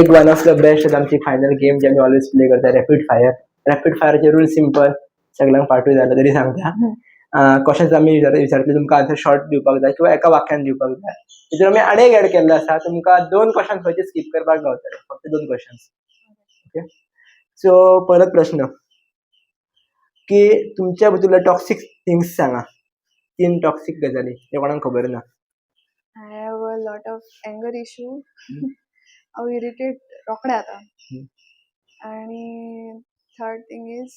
एक one of the best आमची final game जी आमी ऑलवेज प्ले करता, रॅपीड फायर. रॅपीड फायराचे रूल सिंपल, सगळ्यांक पाठूय जालो तरी सांगता. क्वेश्चन्स आमी विचारतले, तुमकां आन्सर शॉर्ट दिवपाक जाय किंवा एका वाक्यान दिवपाक जाय. तितून आमी आनी एक एड केल्लो आसा, तुमकां दोन क्वेश्चन खंयचे स्कीप करपाक गावतले, फक्त दोन क्वेश्चन्स. ओके, सो परत प्रश्न की तुमच्या भितरले टॉक्सीक थिंग्स सांगा, तीन टॉक्सीक गजाली जे कोणाक खबर ना. I have a lot of anger issue. हांव इरिटेट रोखडें जाता. आनी third thing is,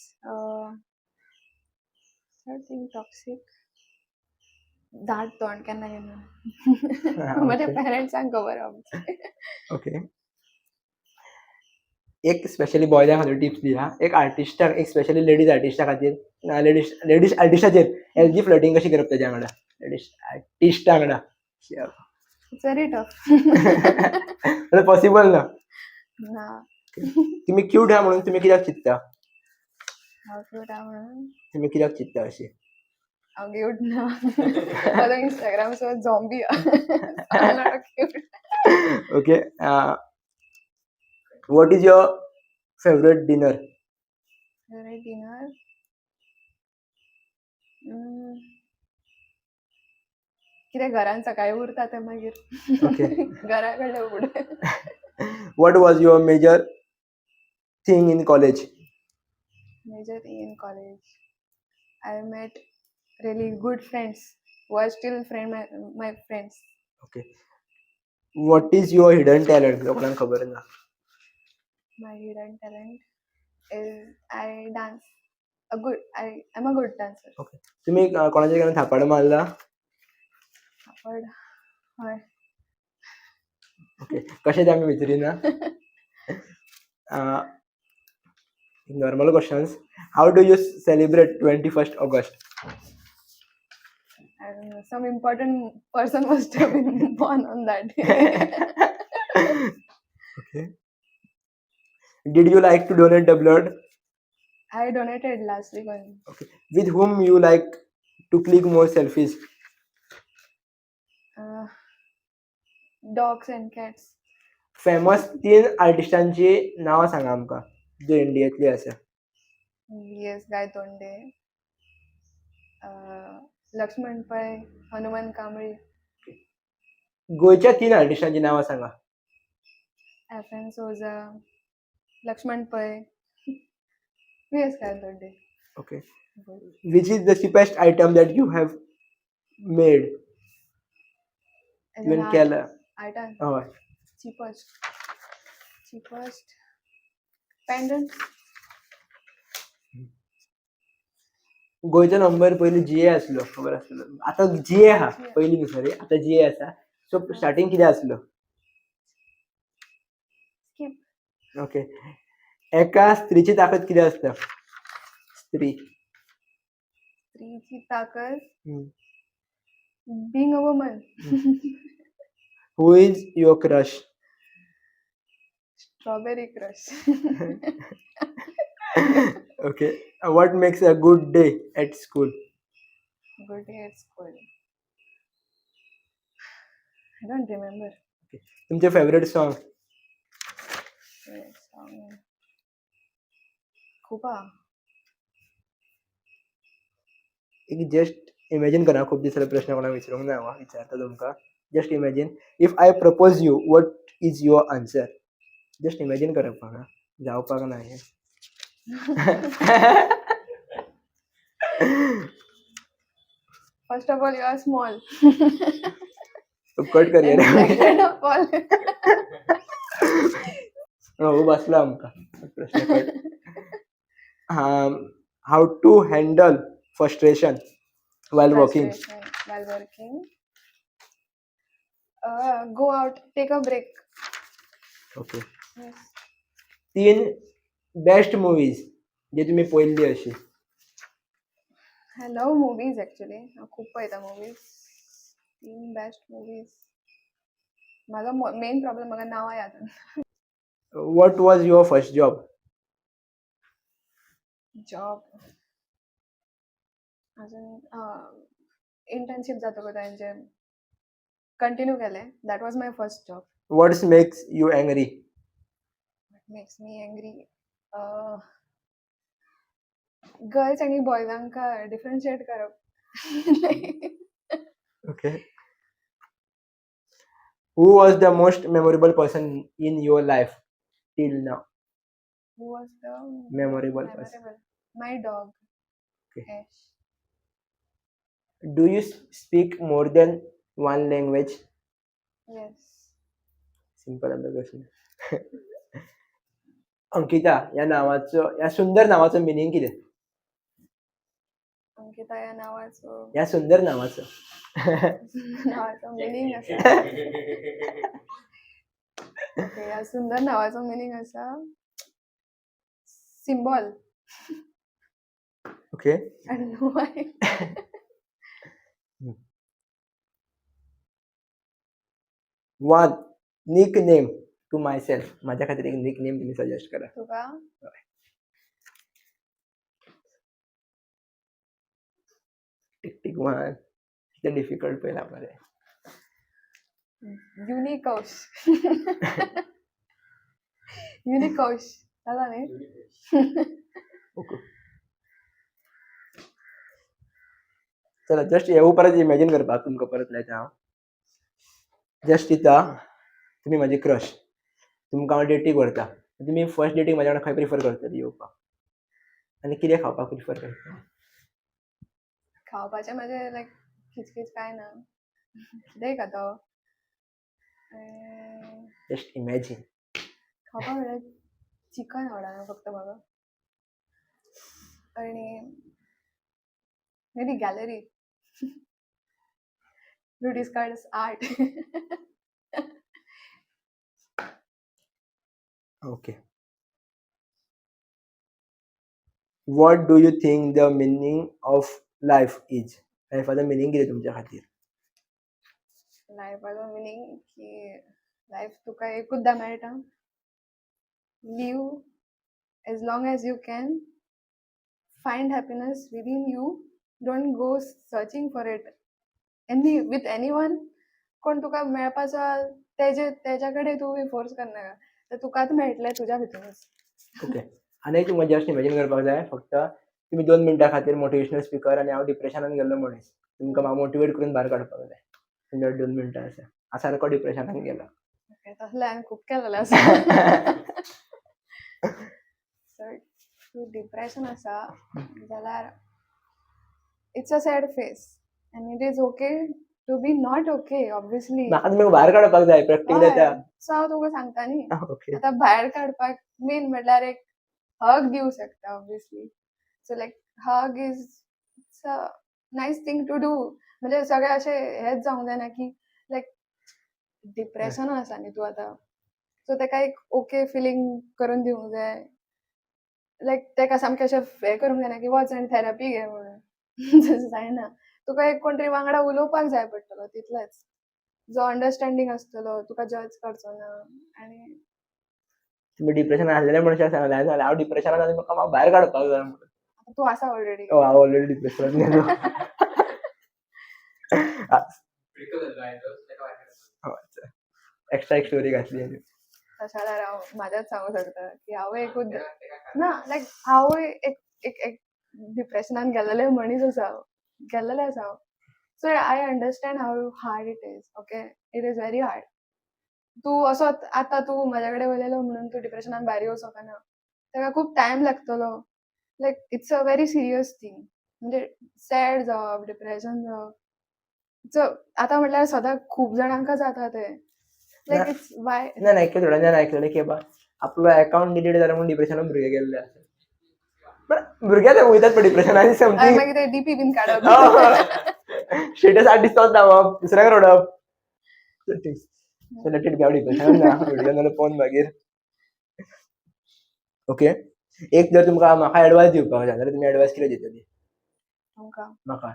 third thing toxic, दाट तोंड केन्ना केन्ना. म्हज्या पेरंट्सांक खबर आहा. ओके, एक स्पेशली बॉयजां खातीर टिप्स दिया, एक आर्टिस्टाक, एक स्पेशली लेडीज आर्टिस्टा खातीर, लेडीज लेडीज आर्टिस्टाचेर हेल्दी फ्लर्टिंग कशी करप तेज्या वांगडा, लेडीज आर्टिस्टा वांगडा? It's very tough. Possible ना? ना. तुम्ही क्यूट आहा म्हणून तुम्ही कित्याक चिंत्ता? हांव क्यूट आहा म्हणून? तुम्ही कित्याक चिंत्ता अशी? हांव क्यूट ना. म्हजो इंस्टाग्राम सो झॉम्बी आहा, not cute. Okay, what is your favourite dinner? Favourite dinner, कितें घरान सकाळीं उरता तें मागीर. घरा कडलें food. What was your major thing in college? Major thing in college, I met really good friends who are still friend my friends. Okay, what is your hidden talent लोकांक खबर ना? My hidden talent is I dance a good I am a good dancer. तुम्ही कोणाच्या केन्ना थापाड मारला? थापड, हय. Okay, कशें ते आमी विचारिना. Normal questions, how do you celebrate 21st August? I don't know, some important person must have been born on that day. Okay, did you like to donate the blood? I donated last week only. Okay, with whom you like to click more selfies? Dogs and cats. Famous तीन आर्टिस्टांची नांवां सांगा आमकां जे इंडियेंतली आसा. V S Gaitonde, Laxman Pai, Hanuman Kambli. गोंयच्या तीन आर्टिस्टांची नांवां सांगा. F N Souza, Laxman Pai, V S Gaitonde. Okay, which is the cheapest item that you have made? As an तुवें art केला? आर्टान? हय. Cheapest, cheapest pendant. गोंयचो number पयलीं जी ए आसलो, खबर आसलो? आतां जी ए आहा. जी ए. पयलीं न्ही, सॉरी, आतां जी ए आसा. सो स्टार्टींग कितें आसलो? स्कीप. ओके, एका स्त्रीची ताकद कितें आसता, स्त्री? स्त्रीची ताकद, being a woman. Who is your crush? Strawberry crush. Okay, what makes a good day at school? Good day at school, I don't remember. तुमचे फेवरेट सॉंग? सॉंग खूप आहा. एक जस्ट इमॅजीन करा, खूप दीस जाले प्रश्न कोणाक विचारूंक ना, हांव विचारता तुमकां. Just imagine if I propose you, what is your answer? Just imagine करप हांगा जावपाक ना हें. First of all, you are small. Cut करया And रे. Second of all, हो, बसलो आमकां प्रश्न cut. How to handle frustration while working? Frustration while working. Go out, take a break. Okay. Yes. तीन बेस्ट मुवीज जे तुम्ही पळयल्ली अशी. I love movies actually. हांव खूब पळयता movies. तीन बेस्ट movies. म्हाजो मेन प्रॉब्लम, म्हाका नांवां याद उरना. What was your first job? Job अजून इंटर्नशीप जातकच हांवें जे कंटिन्यू केलें, that was my first job. What's makes you angry? Makes me angry. Girls आनी बॉयजांका डिफरन्शिएट करप. Okay, who was the most memorable person in your life till now? Who was the memorable person? Memorable? My dog. Okay. Ash. Do you speak more than one language? Yes. Simple आमचो question. Ankita ह्या नावाचो, ह्या सुंदर नावाचो meaning कितें? अंकिता ह्या नावाचो ह्या सुंदर नावाचो. नावाचो मिनींग आसा, ओके, ह्या सुंदर नावाचो मिनींग आसा symbol. Okay. I don't know why. One nickname to myself. माझ्या खातीर एक निक नेम तुम्ही सजेस्ट करा. तुका? टिक टिक वन. कितें डिफिकल्ट पयला मरे. युनिकौश, युनिकौश जाता न्ही? ओके, चला, जस्ट येऊ परत इमॅजिन करपाक तुमकां परत लायता हांव. जस्ट दिता, तुमी म्हाजी क्रश, तुमकां हांव डेटीक व्हरता. तुमी फर्स्ट डेटीक म्हाज्या वांगडा खंय प्रिफर करतली येवपाक आनी कितें खावपाक प्रिफर करतली? खावपाचें म्हाजें लायक किचकीच कांय ना, कितेंय खाता हांव. आनी जस्ट इमॅजीन. खावपाक म्हळ्यार चिकन आवडना फक्त म्हाका आनी maybe gallery to discuss art. Okay, what do you think the meaning of life is? लायफाचो meaning कितें तुमच्या खातीर? लायफाचो मिनींग की लायफ तुका एकूचदां मेळटा. Live as long as you can. Find happiness within you. Don't go searching for it any with anyone. कोण तुका मेळपाचो आहा, तेजे तेज्या कडेन तूं फोर्स करनाका, ते तुकाच मेळटलें तुज्या भितरूच. ओके, आनी एक तुमकां जस्ट इमॅजीन करपाक जाय फक्त, तुमी 2 मिनटां खातीर मोटिवेशनल स्पिकर आनी हांव डिप्रेशनान गेल्लो मनीस. तुमकां म्हाका मोटिवेट करून भायर काडपाक जाय. तुमच्या 2 मिनटां आसा. हांव सारको डिप्रेशनान गेला. ओके, तसलें हांवें खूब केलेलें आसा. सो तूं डिप्रेशन आसा जाल्यार it's a sad phase and it is okay to be not okay, obviously. म्हाका तुमी भायर काडपाक जाय प्रॅक्टिकली आतां. सो हांव तुका सांगता न्ही. ओके. आतां भायर काडपाक मेन म्हटल्यार एक हग दिवं शकता, obviously. So like hug is, it's a nice thing to do. म्हणजे सगळे अशें हेच जावंक जायना की लायक डिप्रेशन आसा न्ही तूं आतां, सो तेका एक ओके फिलींग करून दिवंक जाय. लायक तेका सामकें अशें हें करूंक जायना की वच आनी थेरपी घे म्हणून. तशें जायना. तुका एक कोण तरी वांगडा उलोवपाक जाय पडटलो तितलेंच, जो अंडरस्टँडींग आसतलो, तुका जज करचो ना आनी तुमी डिप्रेशन आसलेल्या मनशाक सांगलें जाल्यार हांव डिप्रेशनान आसा, म्हाका भायर काडपाक जाय म्हणून. आतां तूं आसा ऑलरेडी. हो, हांव ऑलरेडी डिप्रेशनान गेलो. एक्स्ट्रा एक स्टोरी घातली आनी. तशें जाल्यार हांव म्हाजेंच सांगूंक शकता की हांव एकूच ना, लायक हांवूय एक एक एक डिप्रेशनान गेल्लेले मनीस आसा, गेल्लेले आसा हांव. So I understand how hard it is, okay? It is very hard. तूं असोच आतां तूं म्हाज्या कडेन उलयलो म्हणून तूं डिप्रेशनान भायर येवंक शकना. ताका खूब टायम लागतलो. Like it's a very serious thing. म्हणजे सॅड जावप, डिप्रेशन जावप, सो आतां म्हटल्यार सदां खूब जाणांक जाता तें. लायक ना. It's why ना ना, थोड्यांनी आयकलें की बाबा आपलो अकाउंट डिलीट जाला म्हणून डिप्रेशनान भुरगे गेल्ले आसा. पण भुरगे ते वयतात पण डिप्रेशनान समथींग. मागीर ते डीपी बीन काडप. स्टेटस 8 दीस तोच दामप, दुसऱ्याक रडप. So let it be. हांव डिप्रेशनान ना, व्हिडिओ नाल्यार पळोवन मागीर. ओके, एक जर तुमकां म्हाका एडवायस दिवपाक जाय जाल्यार तुमी एडवायस कितें दितली? तुमकां? म्हाका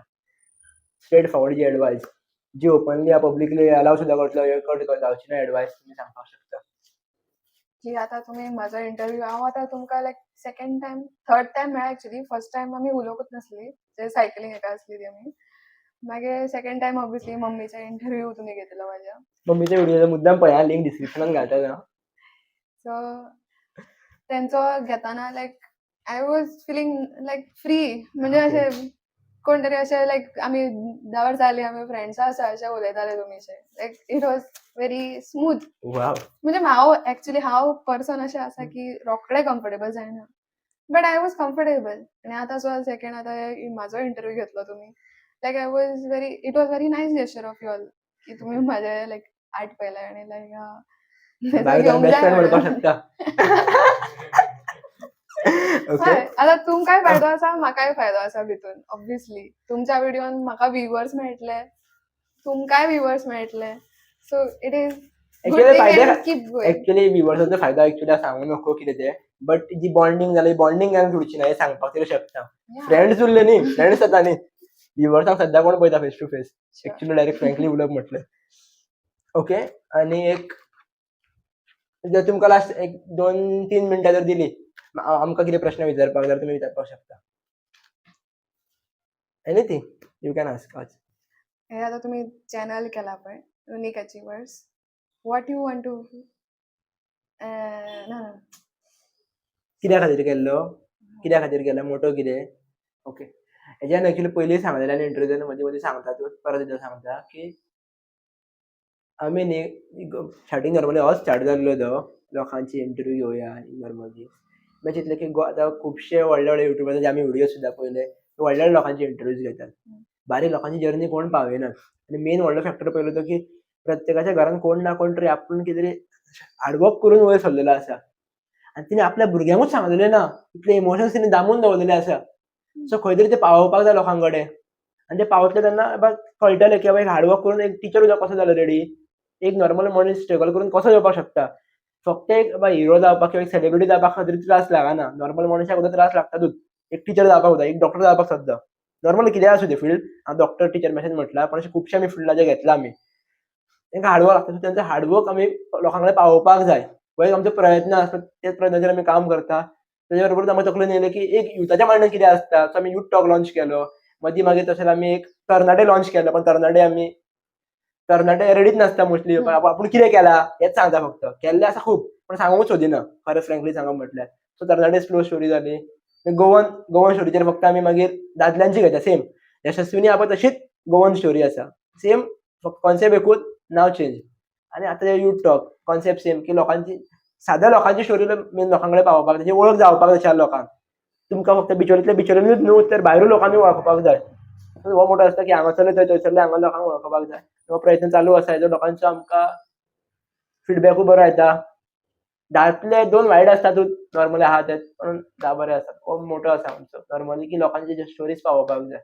स्ट्रेट फॉरवर्ड जी एडवायस, जी ओपनली पब्लिकली अलाव सुद्दां करतलो, कट जावची ना एडवायस तुमी सांगपाक शकता. की आतां तुमी म्हाजो इंटरव्यू, हांव आतां तुमकां like second time, third time मेळ्ळा. एक्चुली फर्स्ट टायम आमी उलोवंकूच नासली, जे सायकलींग हेका आसली ती आमी. मागीर सेकंड टायम ऑब्वियसली मम्मीचो इंटरव्यू तुमी घेतलो म्हाज्या. मम्मीच्या व्हिडिओ मुद्दाम पळया, लिंक डिस्क्रिप्शनान घालता हांव. सो तेंचो घेताना like I was feeling like free, म्हणजे अशें कोण तरी अशें लायक आमी 10 वर्सां जाली आमी फ्रेंड्सां आसा अशें उलयताले तुमी अशें, like it was very smooth. म्हणजे हांव एक्चुली हांव पर्सन अशें आसा की रोखडें कम्फर्टेबल जायना, but I was comfortable. आनी आतां सो सेकंड आतां हे म्हाजो इंटरव्यू घेतलो तुमी, like I was very it was very nice gesture of y'all की तुमी म्हाजे लायक आर्ट पळयलें आनी लायक बाय, घेवंक बेस्ट जाय फ्रेंड म्हणपाक म्हणून. शकता. ओके. हय, आतां तुमकांय फायदो आसा, म्हाकाय फायदो आसा भितून. ऑब्वियसली तुमच्या व्हिडियोन म्हाका व्ह्युवर्स मेळटले, तुमकांय व्ह्युवर्स मेळटले, so it is good. Actually फायदे कीप गोइंग. एक्चुअली व्ह्युवर्साचो फायदो एक्चुअली सांगू नको कितें ते, बट जी बॉन्डिंग जाली, बॉन्डिंग आमी उरची ना हें सांगपाक तरी शकता. फ्रेंड्स उरले न्ही, फ्रेंड्स जाता न्ही. व्ह्युवर्सांक सद्या कोण पळयता face to face? Actually direct frankly उलोवप म्हटलें. ओके, आनी एक जर तुमकां लास्ट एक 2-3 मिनटां जर दिली आमकां कितें प्रश्न विचारपाक जाल्यार तुमी विचारपाक शकता. Anything you can ask us. हे आता तुम्ही चॅनल केला पळय, unique achievers, what you want to ना? कित्या खातीर केल्लो, कित्या खातीर केलो, मोटो कितें? ओके, हेज्यान एक्चुअली पयलीं सांगलेलें आनी इंटरव्यूजान मदीं मदीं सांगता, तूं परत एकदां सांगता की आमी न्ही स्टार्टींग नॉर्मली होच स्टार्ट जाल्लो तो लोकांची इंटरव्यू घेवया. आनी नॉर्मली मागीर चिंतलें की आतां खुबशे व्हडले व्हडले युट्यूबर जे आमी व्हिडियो सुद्दां पळयले, ते व्हडल्या व्हडल्या लोकांची इंटरव्यूज घेतात, बारीक लोकांची जर्नी कोण पावयनात. आनी मेन व्हडलो फॅक्टर पयलो तो की प्रत्येकाच्या घरान कोण ना कोण तरी आपूण कितें तरी हार्डवर्क करून वयर सरलेलो आसा आनी तिणें आपल्या भुरग्यांकूच सांगलेलें ना, इतले इमोशन्स तिणें दामून दवरलेले आसा. सो खंय तरी ते पावोवपाक जाय लोकां कडेन आनी ते पावतले तेन्ना बाबा कळटलें की बाबा एक हार्डवर्क करून एक टिचर जावप कसो जालो रेडी, एक नॉर्मल मनीस स्ट्रगल करून कसो येवपाक शकता. फक्त एक बाबा हिरो जावपाक किंवा एक सेलिब्रिटी जावपाक खातीर त्रास लागना, नॉर्मल मनशाक सुद्दां त्रास लागतातूच. एक टिचर जावपाक जाय, एक डॉक्टर जावपाक सुद्दां, नॉर्मल कितेंय आसूं तें फिल्ड, हांव डॉक्टर टिचर मेसेज म्हटलां, पण अशें खुबशे आमी फिल्डाचेर घेतला आमी, तांकां हार्डवर्क लागता. सो तेंचो हार्डवर्क आमी लोकां कडेन पावोवपाक जाय हो एक आमचो प्रयत्न आसता. त्याच प्रयत्नाचेर आमी काम करता. तेज्या बरोबरूच आमकां तकलेन येयलें की एक युथाच्या मायंडान कितें आसता. सो आमी यूथ टॉक लॉन्च केलो मदीं, मागीर तशेंच आमी एक तरणाटे लॉन्च केलो, पण तरणाटे आमी तरणाटे रेडीच नासता मोस्टली. आपूण कितें केलां हेंच सांगता फक्त. केल्लें आसा खूब, पण सांगूंक सोदिना खरें फ्रेंकली सांगप म्हटल्यार. सो तरणाटे स्लो स्टोरी जाली. गोवन गोवन स्टोरीचेर फक्त आमी मागीर दादल्यांची घेता. सेम यशस्विनी आहा पळय, तशीच गोवन स्टोरी आसा, सेम फक्त कॉन्सेप्ट एकूच, नांव चेंज. आनी आतां यूथ टॉक कॉन्सेप्ट सेम की लोकांची, साद्या लोकांची स्टोरी मेन लोकां कडेन पावोवपाक, ताची वळख जावपाक जाय चार लोकांक. तुमकां फक्त बिचोलींतल्या बिचोलीनूच न्हू, तर भायरूय लोकांनी वळखपाक जाय. हो मोटो आसता की हांगासरले थंय, थंयसरले हांगा लोकांक वळखपाक जाय. हो प्रयत्न चालू आसा. हेजो लोकांचो आमकां फिडबॅकूय बरो येता. 10तले 2 वायट आसतातूच नॉर्मली आहा ते, पण 10 बरे आसात. हो मोटो आसा आमचो नॉर्मली की लोकांचे स्टोरीज पावोवपाक जाय.